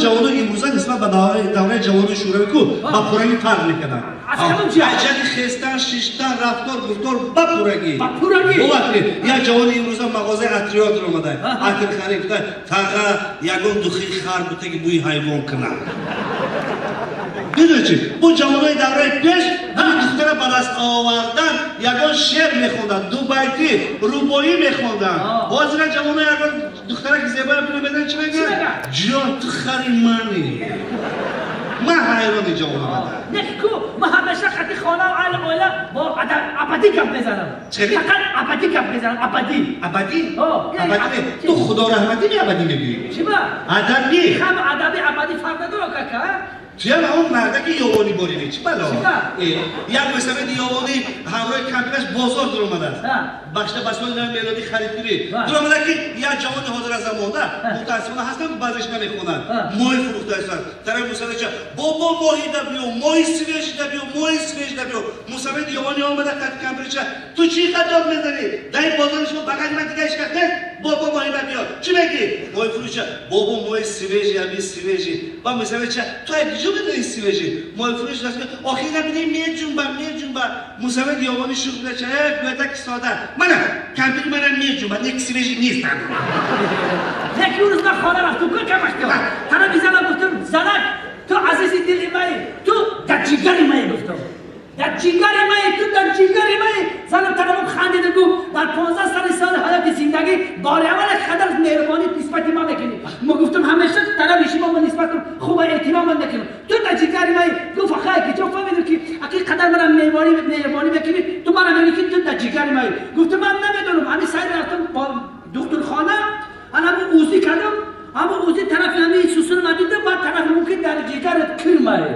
Ҷавонои имрӯза нисбат ба давраи ҷавонои шӯравӣ ку ба пурагӣ фарқ мекарданд. Аҷали хестан, шиштан, рафтор, гуфтор ба пурагӣ. Бовар кунед, як ҷавони имрӯза мағозаи атриёт омада, атр харид, гуфта: «Таға, ягон духи хар бутаги бӯи ҳайвон кунад». Бидони чи, бо ҷавонои давраи пеш бӯи духтара ба даст овардан ягон шеър мехонданд, дубайтӣ, рубоӣ мехонданд. Ҳозира ҷавоно ягон духтараки зебоя бина, медонӣ чӣ мегӯяд? «Ҷон, ту хари мани». Ман ҳайрони ҷавон омадам. Неку ман ҳамеша хати хона ва аҳли оила бо абадӣ гап мезанам. Фақат абадӣ гап мезанам, абадӣ. Абадӣ, абадӣ. Ту худо раҳматӣ ми, абадӣ мегӯӣ? Чӣ ба? Адабӣ. Ҳам адабӣ, абадӣ фарқ надорад, кака. Туям ҳамон мардаки ёвонӣ боринӣ, чӣ бало? Як мӯйсафеди ёвонӣ ҳамроҳи кампираш бозор дуромадааст, бахшида ба соли нави мелодӣ харидкунӣ дуромада, ки як ҷавони ҳозира замонда, мутаассифона, ҳастанд, баъзеш намехонанд, моҳӣ фурӯхта истанд. Тарафи мӯйсафедча: «Бобо, моҳида биё, моҳи свежий да биё, моҳи свежий да биё». Мӯйсафеди ёвонӣ омада қати кампирча: «Ту чӣ хатоб мезанӣ? Дар ин бозори шумо бағайри ман дига ҳеч кас нест? Бобо, моҳида биё». «Чӣ мегӣ?» Моҳифурӯша: «Бобо, моҳи свежий, ами свежий». Ба мӯйсафедча: «Ту ай куҷо медонӣ свежий?» Моҳифурӯш: «Охир набинӣ, меҷунба, меҷунба». Мӯйсафеди ёвонӣ шух буда: «Э, гӯядаки сода, мана кампири манам меҷунба, нек свежий нестам». Як рӯз ман хона рафтум ку, камахто тарафи занам гуфтам: «Занак, ту азизи дили май, ту дар ҷигари май». Гуфтам: «Дар ҷигари май, ту дар ҷигари май». Занам тарафам хандида гуфт: «Дар 15 соли ҳаёти зиндагӣ бори аввал қадар меҳрубонӣ нисбати ман мекунӣ». Ма гуфтам: «Ҳамеша тарафи шумо ман нисбатам хуба эҳтиром ман мекунам, ту дар ҷигари май». Гуфт: «Ахай, ки ҷо фаҳмидам, ки аки қадар мана меҳрубонӣ мекунӣ, ту мана мегӯӣ, ки ту дар ҷигари май». Гуфтам: «Ман намедонам, ҳамин сайр рафтам бо духтурхона, ана УЗИ кардам, ҳама УЗИ тарафи ҳамин сусунама дидам, баъд тарафи мумкин дар ҷигарат кирмае».